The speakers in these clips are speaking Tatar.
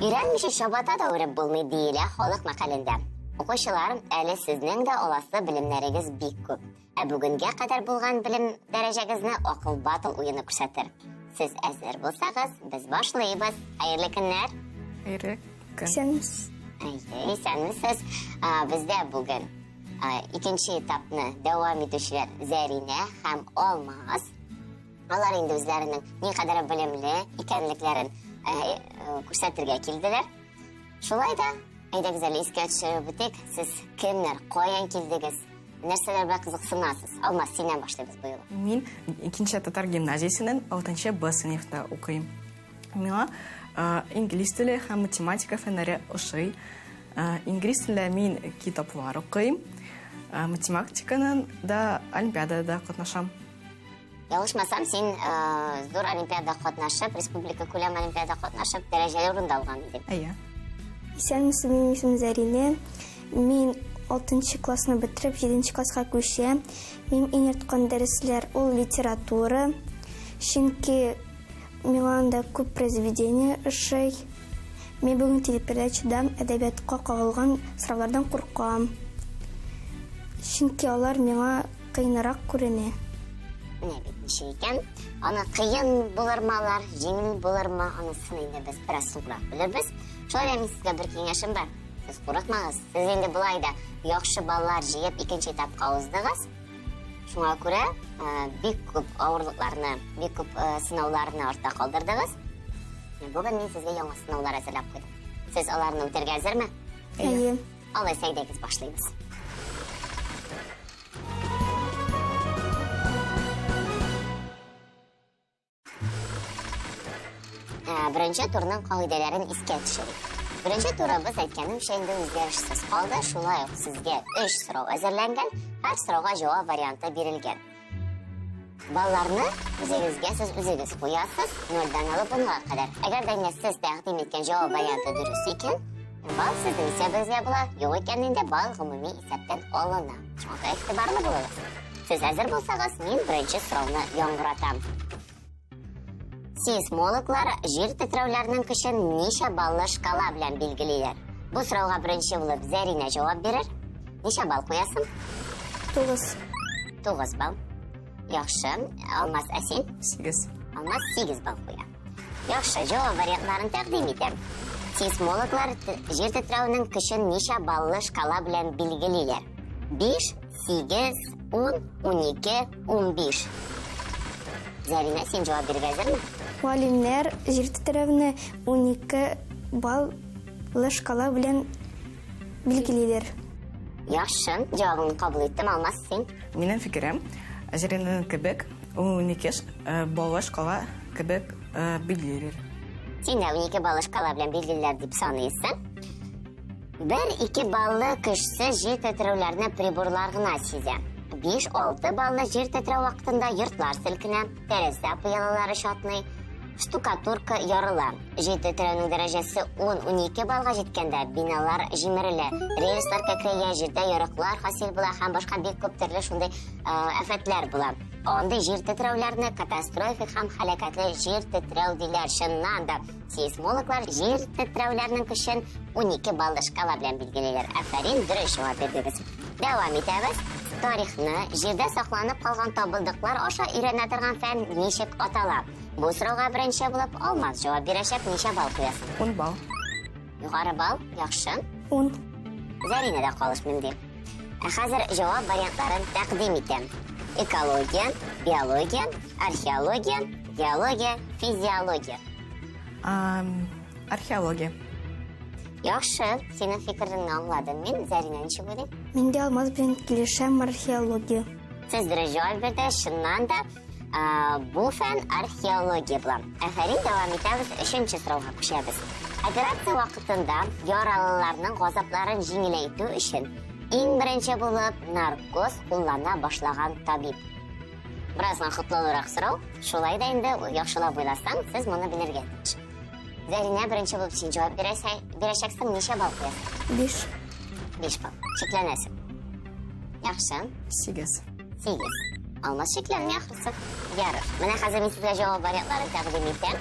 Өйрәнмичә чабата да үреп булмый, диелә халык мәкалендә. Укучылар, әле сезнең дә аласы белемнәрегез бик күп. Ә бүгенгә кадәр булган белем дәрәҗәгезне Акыл батл уены күрсәтер. Сез әзер булсагыз, без башлыйбыз. Хәерле көннәр. Хәерле көн. Исәнмесез. Әйе, исәнмесез. Бездә бүген икенче этапны дәвам итүчеләр Зәринә һәм Алмаз. Алар инде үзләренең никадәр белемле икәнлекләрен э, э, күрсәтергә килделәр. Шулай да, әйдәгез әле искә төшереп үтик, сез кемнәр, каян килдегез, нәрсәләр белән кызыксынасыз? Алмаз, синнән башлыйбыз бу юлы. Мин икенче татар гимназиясенең 6 Б сыйныфында укыйм. Миңа э, инглиз теле һәм математика фәннәре ошый. Инглиз телендә мин китаплар укыйм. Математиканың да олимпиадада катнашам. Ялгышмасам, син э, зур олимпиада катнашып, республика күләм олимпиада катнашып, дәрәҗәле урында алган идең. Әйе. Исәнмесез, минем исемем Зәринә. Мин 6 классны бетереп, 7 класска күчәм. Минем иң яраткан дәресләр ул литература. Чөнки миңа анда күп произведение ошый. Мин бүген телепередачада әдәбиятка кагылган сораулардан куркам. Чөнки алар миңа Кыенрак күренә. Менә бит ничек икән. Аны кыен булырмы алар, җиңел булырмы, анысын инде без бераз соңрак белербез. Шулай да мин сезгә бер киңәшем бар. Сез курыкмагыз. Сез инде болай да яхшы баллар җыеп икенче этапка уздыгыз. Шуңа күрә э, бик күп авырлыкларны, бик күп э, сынауларны артта калдырдыгыз. Бүген мин сезгә яңа сынаулар әзерләп куйдым. Сез аларны үтәргә әзерме? Әйе. Алайса әйдәгез башлыйбыз. Ә, беренче турның кагыйдәләрен искә төшерик. Беренче турыбыз әйткәнемчә инде үзгәрешсез калды. Шулай ук сезгә өч сорау әзерләнгән, һәр сорауга җавап варианты бирелгән. Балларны үзегезгә сез үзегез куясыз, нольдән алып унга кадәр. Әгәр дә инде сез тәкъдим иткән җавап варианты дөрес икән, балл сезнең исәбегезгә була, юк икән инде балл гомуми исәптән алына. Шуңа күрә игътибарлы булыгыз. Сез әзер булсагыз, мин беренче сорауны яңгыратам. Сейсмологлар җир тетрәүләренең көчен ничә баллы шкала белән билгелиләр? Бу сорауга беренче булып Зәринә җавап бирер. Ничә балл куясың? 9. 9 балл. Яхшы. Алмаз, ә син? 8. Алмаз 8 балл куя. Яхшы, җавап вариантларын тәкъдим итәм. Сейсмологлар җир тетрәүнең көчен ничә баллы шкала белән билгелиләр? 5, 8, 10, 12, 15. Зәринә, син җавап бирергә әзерме? Галимнәр җир тетрәүне 12 баллы шкала белән билгелиләр. Яхшы, җавабыңны кабул иттем, Алмаз, син? Минем фикерем, Зәринәнең кебек, 12 баллы шкала кебек билгелиләр. Син дә 12 баллы шкала белән билгелиләр дип саныйсың. Бер-ике баллы көчсез җир тетрәүләрне приборлар гына сизә. 5-6 баллы җир тетрәү вакытында йортлар селкенә, тәрәзә пыялалары чатный, штукатурка ярыла. Җир тетрәүнең дәрәҗәсе 10-12 баллга җиткәндә биналар җимерелә, рельслар кәкрәя, җирдә ярыклар хасил була һәм башка бик күп төрле шундый афәтләр була. Андый җир тетрәүләрне катастрофик һәм һәлакәтле җир тетрәү диләр. Чыннан да, сейсмологлар җир тетрәүләрнең көчен 12 баллы шкала белән билгелиләр. Афәрин, дөрес җавап бирдегез. Дәвам итәбез. Тарихны җирдә сакланып калган табылдыклар аша өйрәнә торган фән ничек атала? Бу сорауга беренче булып Алмаз җавап бирәчәк. Ничә балл куясың? 10 балл. Югары балл, яхшы. 10. Зәринә дә калышмыйм ди. Ә хәзер җавап вариантларын тәкъдим итәм. Экология, биология, археология, геология, физиология. Археология. Яхшы, синең фикереңне аңладым мин. Зәринә ничек уйлый? Мин дә Алмаз белән килешәм, археология. Сез дөрес җавап бирдегез. Чыннан да, бу фән археология була. Афәрин, дәвам итәбез, өченче сорауга күчәбез. Операция вакытында яралыларның газапларын җиңеләйтү өчен иң беренче булып наркоз куллана башлаган табиб. Бераз гына хуплаулырак сорау, шулай да инде яхшылап уйласаң, сез моны белергә тиеш. Зәринә, беренче булып син җавап бирәчәксең, ничә балл куясың? 5. 5 балл. Шикләнәсең. Яхшы. 8. 8. Алмаз шикләнми ахрысы. Ярар. Менә хәзер мин сезгә җавап вариантларын тәкъдим итәм.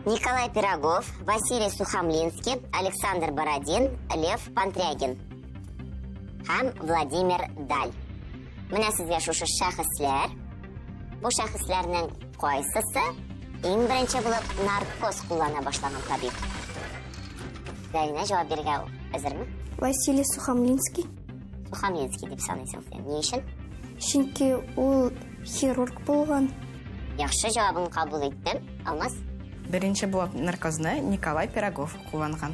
Николай Пирогов, Василий Сухомлинский, Александр Бородин, Лев Пантрягин һәм Владимир Даль. Менә сезгә шушы шәхесләр. Бу шәхесләрнең кайсысы иң беренче булып наркоз куллана башлаган табиб? Зәринә җавап бирергә әзерме? Василий Сухомлинский. Сухомлинский дип саныйсың син. Ни өчен? Чөнки ул хирург булган. Яхшы җавабын кабул иттем. Алмаз? Беренче булып наркозны Николай Пирогов кулланган.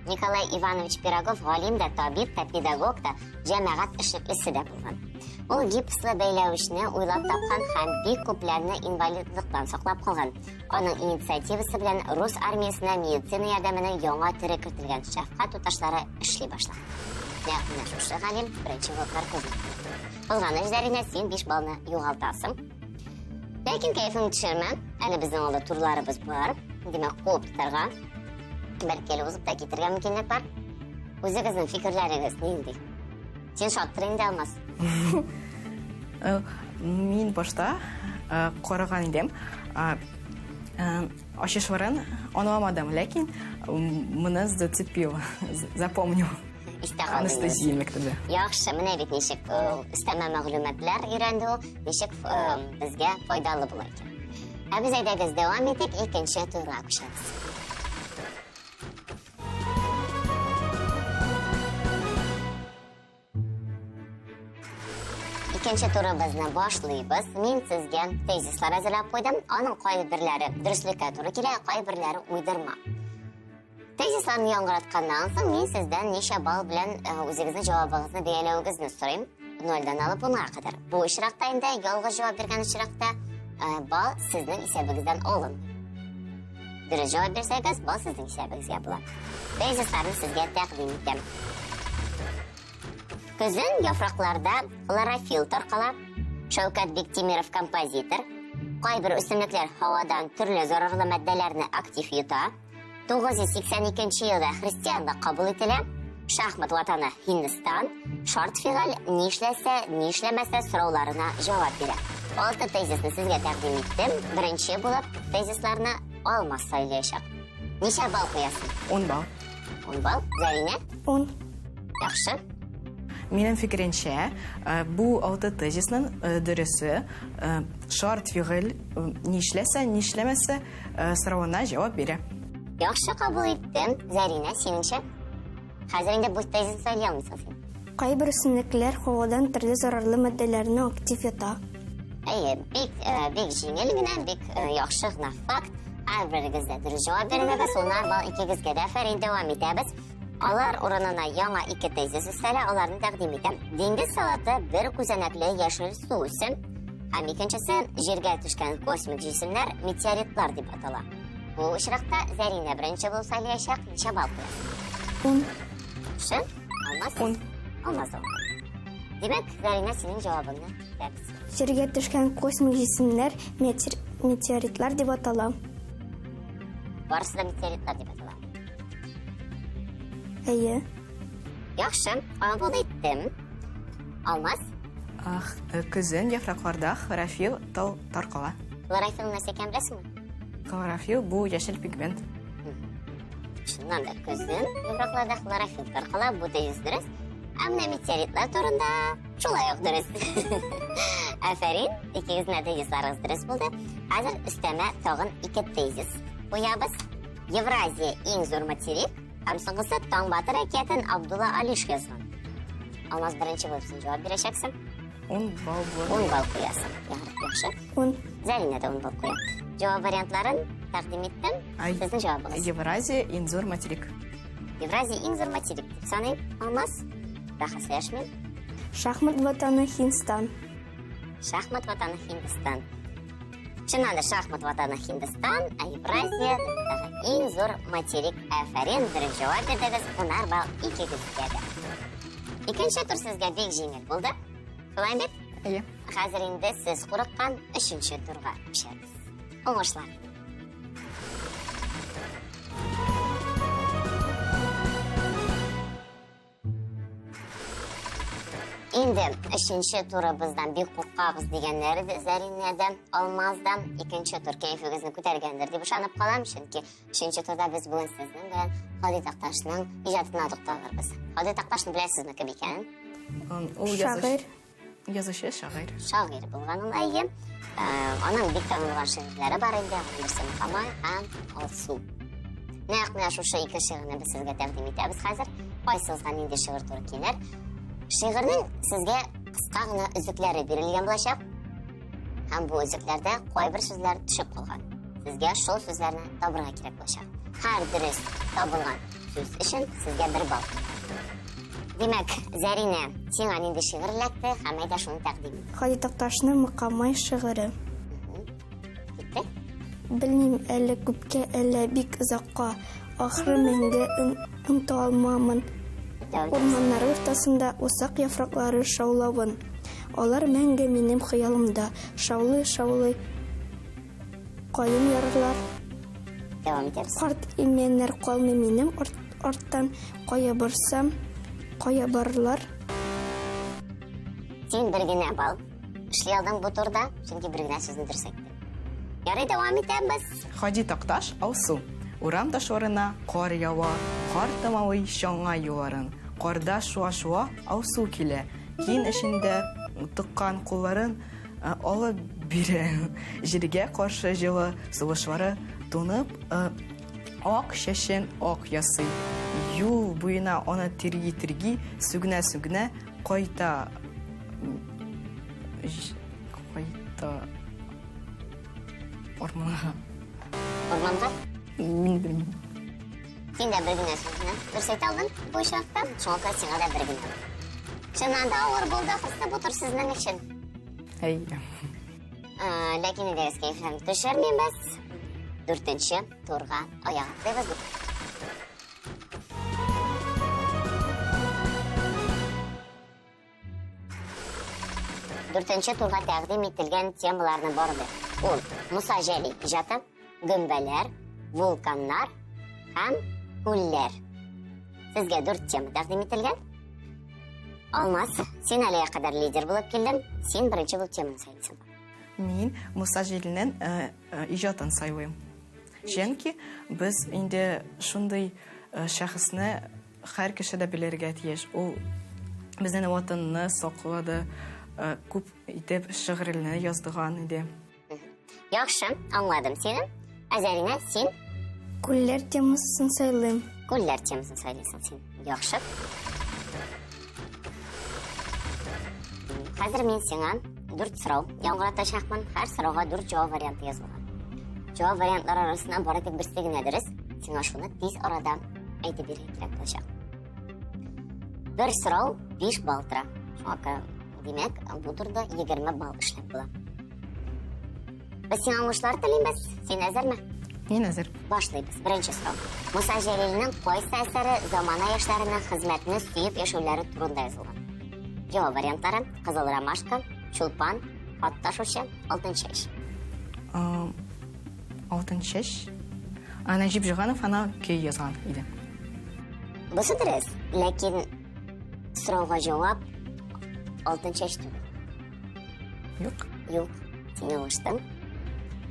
Николай Иванович Пирогов галим дә, табиб та, педагог та, җәмәгать эшлеклесе дә булган. Ул гипслы бәйләвечне уйлап тапкан һәм бик күпләрне инвалидлыктан саклап калган. Аның инициативасы белән рус армиясенә медицина ярдәменең яңа төре кертелгән, шәфкать туташлары эшли башлаган. Нәкъ менә шушы галим беренче булып наркозны Кызганыч, Зәринә, син 5 баллны югалтасың. Ләкин кәефеңне төшермә, әле безнең алда турларыбыз бар. Димәк, куып тотарга, бәлки әле узып та китергә мөмкинлек бар. Үзегезнең фикерләрегез нинди? Син шаттыр инде, Алмаз. Мин башта караган идем. Ачышларын аңламадым, ләкин моны зацепил, запомнил. Истә калды. Анестезия мәктәбе. Яхшы, менә бит ничек өстәмә мәгълүматлар өйрәнде ул, ничек безгә файдалы була икән. Ә без әйдәгез дәвам итик, икенче турга күчәбез. Икенче турыбызны башлыйбыз. Мин сезгә тезислар әзерләп куйдым. Аның кайберләре дөреслеккә туры килә, кайберләре уйдырма. Тезисларны яңгыратканнан соң мин сездән ничә балл белән э, үзегезнең җавабыгызны бәяләвегезне сорыйм. Нольдән алып унга кадәр. Бу очракта инде ялгыш җавап биргән очракта э, балл сезнең исәбегездән алынмый. Дөрес җавап бирсәгез, балл сезнең исәбегезгә була. Тезисларны сезгә тәкъдим итәм. Көзен яфракларда хлорофилл таркала. Шәүкәт Биктимиров композитор. Кайбер үсемлекләр һавадан төрле зарарлы матдәләрне актив йота. 982 елда христианлык кабул ителә. Шахмат ватаны Һиндстан. Шарт фигыль нишләсә, нишләмәсә сорауларына җавап бирә. Алты тезисны сезгә тәкъдим иттем. Беренче булып тезисларны Алмаз сайлаячак. Ничә балл куясың? 10 балл. 10 балл. Зәринә? 10. Яхшы. Минем фикеремчә, э, бу алты тезисның э, дөресе э, шарт фигыль нишләсә, нишләмәсә соравына җавап бирә. Яхшы кабул иттем. Зәринә, синеңчә? Хәзер инде бу тезисны сайлый алмыйсың син. Кайбер үсемлекләр һавадан төрле зарарлы матдәләрне актив йота. Әйе, бик бик җиңел генә, бик яхшы гына факт. Һәрберегез дә дөрес җавап бирдегез. Унар балл икегезгә дә. Афәрин, дәвам итәбез. Алар урынына яңа ике тезис өстәлә, аларны тәкъдим итәм. Диңгез салаты бер күзәнәкле яшел су үсем. Һәм икенчесе җиргә төшкән космик җисемнәр метеоритлар дип атала. Бу очракта Зәринә беренче булып сайлаячак, ничә балл куясың? Ун. Яхшы. Алмаз? Ун. Алмаз да ун. Димәк, Зәринә, синең җавабыңны көтәбез. Җиргә төшкән космик җисемнәр метеоритлар дип атала. Барысы да метеоритлар дип атала. Әйе. Яхшы, кабул иттем. Алмаз? Ах, э, көзен яфракларда хлорофилл тал таркала. Хлорофилл нәрсә икәнен беләсеңме? Хлорофилл бу яшел пигмент. Чыннан да көзен яфракларда хлорофилл таркала, бу тезис дөрес. Ә менә метеоритлар турында шулай ук дөрес. Афәрин, икегезнең дә тезисларыгыз дөрес булды. Хәзер өстәмә тагын ике тезис куябыз. Евразия иң зур материк, һәм соңгысы Таң батыр әкиятен Абдулла Алиш язган. Алмаз беренче булып син җавап бирәчәксең. 10 балл була. 10 балл куясың. Яхшы. 10. Зәринә дә 10 балл куя. Җавап вариантларын тәкъдим иттем. Сезнең җавабыгыз. Евразия иң зур материк. Евразия иң зур материк дип саныйм. Алмаз, бәхәсләшмим. Шахмат ватаны Һиндстан. Шахмат ватаны Һиндстан. Чыннан да шахмат ватаны Һиндстан, ә Евразия дөньядагы иң зур материк. Афәрин, дөрес җавап бирдегез. Унар балл икегезгә дә. Икенче тур сезгә бик җиңел булды. Шулай бит? Әйе. Хәзер инде сез курыккан өченче турга күчәбез. Уңышлар! Инде өченче турыбыздан бик куркабыз дигәннәр иде Зәринә дә, Алмаз да. Икенче тур кәефегезне күтәргәндер дип ышанып калам, чөнки өченче турда без бүген сезнең белән Һади Такташның иҗатына тукталырбыз. Һади Такташны беләсезме кем икәнен? Ул Шагыйрь. Язучы, шагыйрь. Шагыйрь булган ул, әйе. Аның бик танылган шигырьләре бар инде, аның берсе Мөхәммәй һәм Алсу. Нәкъ менә шушы ике шигырьне без сезгә тәкъдим итәбез хәзер. Кайсыгызга нинди шигырь туры килер? Шигырьнең сезгә кыска гына өзекләре бирелгән булачак. Һәм бу өзекләрдә кайбер сүзләр төшеп калган. Сезгә шул сүзләрне табырга кирәк булачак. Һәр дөрес табылган сүз өчен сезгә бер балл. Димәк, Зәринә, сиңа нинди шигырь эләкте һәм әйдә шуны тәкъдим ит. Һади Такташның Мокамай шигыре. Китте. Белмим әле күпкә, әллә бик озакка, Ахры мәңге оныта алмамын. Урманнар уртасында усак яфраклары шаулавын. Алар мәңге минем хыялымда шаулый-шаулый каен ярырлар. Дәвам итәбез. Карт имәннәр калмый минем арттан, кая барсам, кая барырлар. Син бер генә балл эшли алдың бу турда, чөнки бер генә сүзне дөрес әйттең. Ярый, дәвам итәбез. Һади Такташ, Алсу. Урам ташларына кар ява, кар томалый чаңа юлларын. Карда шуа-шуа Алсу килә. Киң эчендә тыккан кулларын алып бирә. Җилгә каршы җылы сулышлары туңып, ак чәчен ак ясый. Юл буена аны тирги-тирги, сүгенә-сүгенә кайта кайта урманга. Урманга? Мин белмим. Син дә бер генә сүзне дөрес әйтә алдың бу очракта, шуңа күрә сиңа да бер генә. Чыннан да авыр булды ахрысы бу тур сезнең өчен. Әйе. Ләкин әйдәгез кәефләрне төшермибез. Дүртенче турга аяк атлыйбыз. Дүртенче турга тәкъдим ителгән темаларны барды. Ул Муса Җәлил иҗаты, гөмбәләр, вулканнар һәм күлләр. Сезгә дүрт тема тәкъдим ителгән. Алмаз, син әлегә кадәр лидер булып килдең. Син беренче булып теманы сайлыйсың. Мин Муса Җәлилнең иҗатын сайлыйм. Чөнки без инде шундый шәхесне һәр кеше дә белергә тиеш. Ул безнең ватанны саклады, күп итеп шигырьләрне яздырган иде. Яхшы, аңладым сине. Ә Зәринә, син? Күлләр темасын сайлыйм. Күлләр темасын сайлыйсың син. Яхшы. Хәзер мин сиңа дүрт сорау яңгыратачакмын. Һәр сорауга дүрт җавап варианты язылган. Җавап вариантлары арасыннан бары тик берсе генә дөрес. Сиңа шуны тиз арада әйтеп бирергә кирәк булачак. Бер сорау 5 балл тора. Шуңа күрә, димәк, бу турда 20 балл эшләп була. Без сиңа уңышлар телибез. Син әзерме? Мин әзер. Башлыйбыз. Беренче сорау. Муса Җәлилнең кайсы әсәре замана яшьләренең хезмәтне сөеп яшәүләре турында язылган? Җавап вариантлары: Кызыл ромашка, Чулпан, Ат ташучы, Алтын чәч. Алтын чәч. Нәҗип Җиһанов ана көй язган иде. Бусы дөрес, ләкин сорауга җавап Алтын чәч түгел. Юк. Юк, син ялгыштың.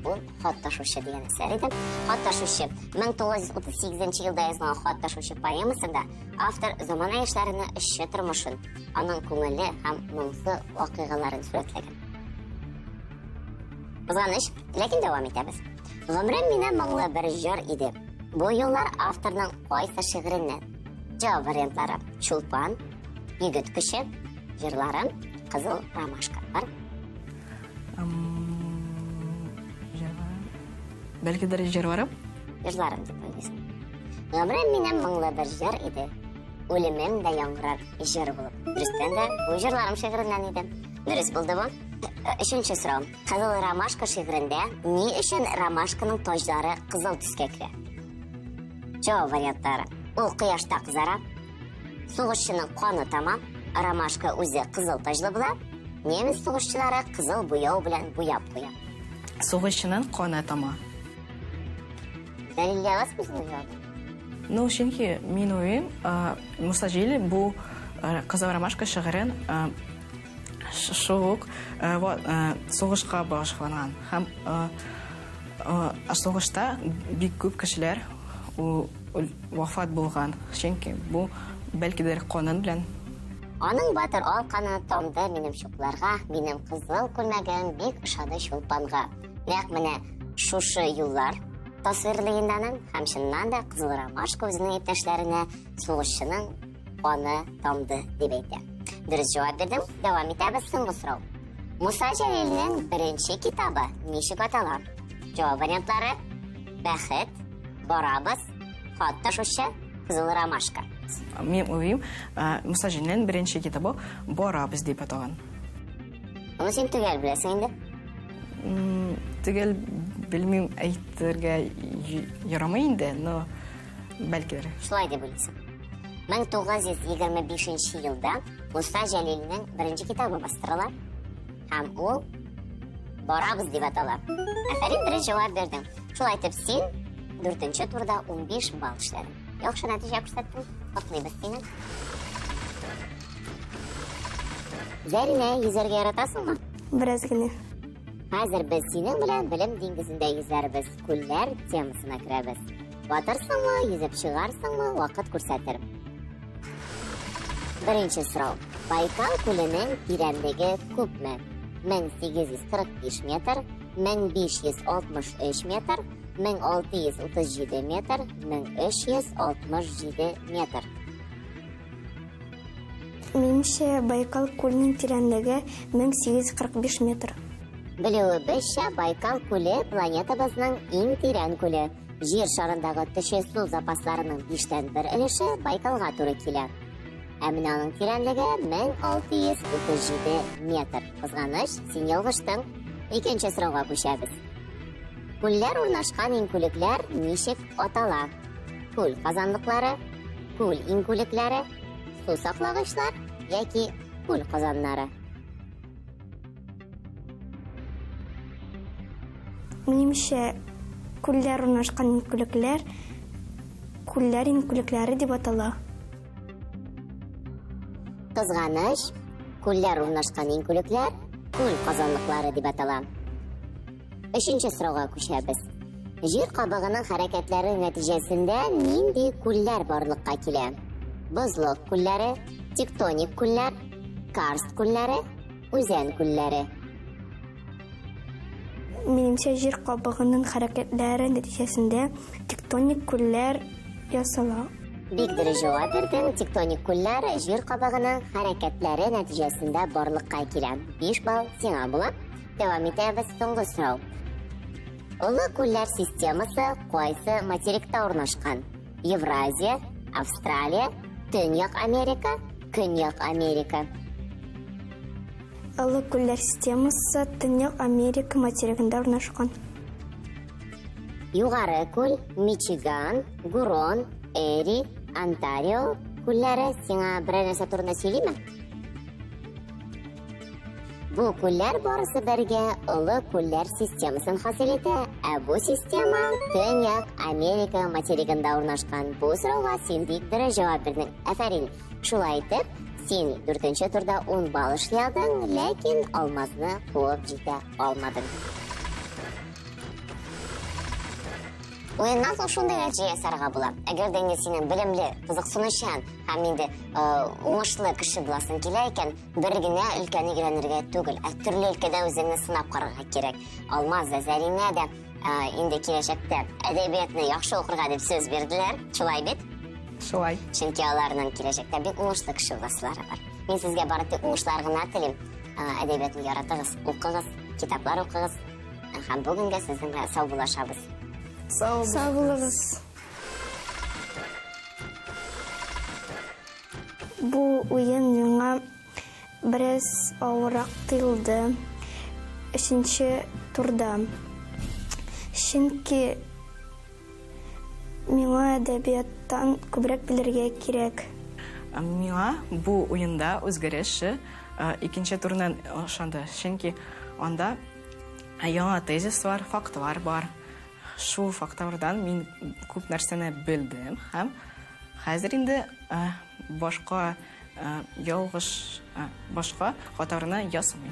Ул Хат ташучы дигән әсәр иде. Хат ташучы 1938 елда язылган Хат ташучы поэмасында автор замана яшьләренең эшче тормышын, аның күңелле һәм моңсу вакыйгаларын сурәтләгән. Кызганыч, ләкин дәвам итәбез. Гомерем минем моңлы бер җыр иде. Бу юллар авторның кайсы шигыреннән? Җавап вариантлары: Чулпан, Егет көче, Җырларым, Кызыл ромашка. Бар? Җырларым. Бәлкидер җырларым? Җырларым дип уйлыйсың. Гомерем минем моңлы бер җыр иде. Үлемем дә яңгырар җыр булып. Дөрестән дә, бу җырларым шигыреннән иде. Дөрес булды бу. Өченче сорау. Кызыл ромашка шигырендә ни өчен ромашканың таҗлары кызыл төскә керә? Җавап вариантлары. Ул кояшта кызара, сугышчының каны тама, ромашка үзе кызыл таҗлы була, немец сугышчылары кызыл буяу белән буяп куя. Сугышчының каны тама. Дәлилли аласызмы шуны җавабын? Ну, чөнки мин уйлыйм, Муса Җәлил бу Кызыл ромашка шигырен Шул ук сугышка багышланган. Һәм сугышта бик күп кешеләр вафат булган. Чөнки бу бәлкидер канун белән. Аның батыр ал каны тамды минем чукларга, минем кызыл күлмәгем бик ошады Чулпанга. Нәкъ менә шушы юллар тасвирлый инде аның, һәм чыннан да Кызыл ромашка үзенең иптәшләренә сугышчының каны тамды дип әйтә. Дөрес җавап бирдең. Дәвам итәбез. Соңгы сорау. Муса Җәлилнең беренче китабы ничек атала? Җавап вариантлары: Бәхет, Барабыз, Хат ташучы, Кызыл ромашка. Мин уйлыйм, Муса Җәлилнең беренче китабы Барабыз дип аталган. Моны син төгәл беләсең инде. Төгәл белмим, әйтергә ярамый инде, но бәлкидер. Шулай дип уйлыйсың. 1925 елда Муса Җәлилнең беренче китабы бастырыла. Һәм ул Барабыз дип атала. Афәрин, дөрес җавап бирдең. Шулай итеп, син дүртенче турда 15 балл эшләдең. Яхшы нәтиҗә күрсәттең. Котлыйбыз сине. Зәринә, йөзәргә яратасыңмы? Бераз генә. Хәзер без синең белән белем диңгезендә йөзәрбез, күлләр темасына керәбез. Батырсыңмы, йөзеп чыгарсыңмы, вакыт күрсәтер. Беренче сорау. Байкал күленең тирәнлеге күпме? 1845 метр, 1563 метр, 1637 метр, 1367 метр. Минемчә, Байкал күленең тирәнлеге 1845 метр. Белүебезчә, Байкал күле планетабызның иң тирән күле. Җир шарындагы төче су запасларының биштән бер өлеше Байкалга туры килә. Ә менә аның тирәнлеге 1637 метр. Кызганыч, син ялгыштың. Икенче сорауга күчәбез. Күлләр урнашкан иңкүлекләр ничек атала? Күл казанлыклары, күл иңкүлекләре, су саклагычлар яки күл казаннары? Минемчә, күлләр урнашкан иңкүлекләр күлләр иңкүлекләре дип атала. Кызганыч, күлләр урнашкан иңкүлекләр күл казанлыклары дип атала. Өченче сорауга күчәбез. Җир кабыгының хәрәкәтләре нәтиҗәсендә нинди күлләр барлыкка килә? Бозлык күлләре, тектоник күлләр, карст күлләре, үзән күлләре. Минемчә, җир кабыгының хәрәкәтләре нәтиҗәсендә тектоник күлләр ясала. Бик дөрес җавап бирдең. Тектоник күлләр җир кабыгының хәрәкәтләре нәтиҗәсендә барлыкка килә. 5 балл сиңа була. Дәвам итәбез. Соңгы сорау. Олы күлләр системасы кайсы материкта урнашкан? Евразия, Австралия, Төньяк Америка, Көньяк Америка. Олы күлләр системасы Төньяк Америка материгында урнашкан. Югары күл, Мичиган, Гурон, Эри, Онтарио күлләре сиңа берәр нәрсә турында сөйлиме? Бу күлләр барысы бергә олы күлләр системасын хасил итә, ә бу система Төньяк Америка материгында урнашкан. Бу сорауга син бик дөрес җавап бирдең. Афәрин. Шулай итеп, син дүртенче турда 10 балл эшли алдың, ләкин Алмазны куып җитә алмадың. Уеннан соң шундый нәтиҗә ясарга була. Әгәр дә инде синең белемле, кызыксынучан һәм инде уңышлы кеше буласың килә икән, бер генә өлкәне өйрәнергә түгел, ә төрле өлкәдә үзеңне сынап карарга кирәк. Алмаз да, Зәринә дә инде киләчәктә әдәбиятны яхшы укырга дип сүз бирделәр. Шулай бит? Шулай. Чөнки аларның киләчәктә бик уңышлы кеше буласылары бар. Мин сезгә бары тик уңышлар гына телим. Әдәбиятны яратыгыз, укыгыз, китаплар укыгыз. Һәм бүгенгә сезнең белән саубуллашабыз. Сау Сау булыгыз. Бу уен миңа бераз авыррак тоелды өченче турда. Чөнки миңа әдәбияттан күбрәк белергә кирәк. Миңа бу уенда үзгәреше икенче турыннан ошады. Чөнки анда яңа тезислар, фактлар бар. Шул фактлардан мин күп нәрсәне белдем һәм хәзер инде башка ялгыш, башка хаталарны ясамыйм.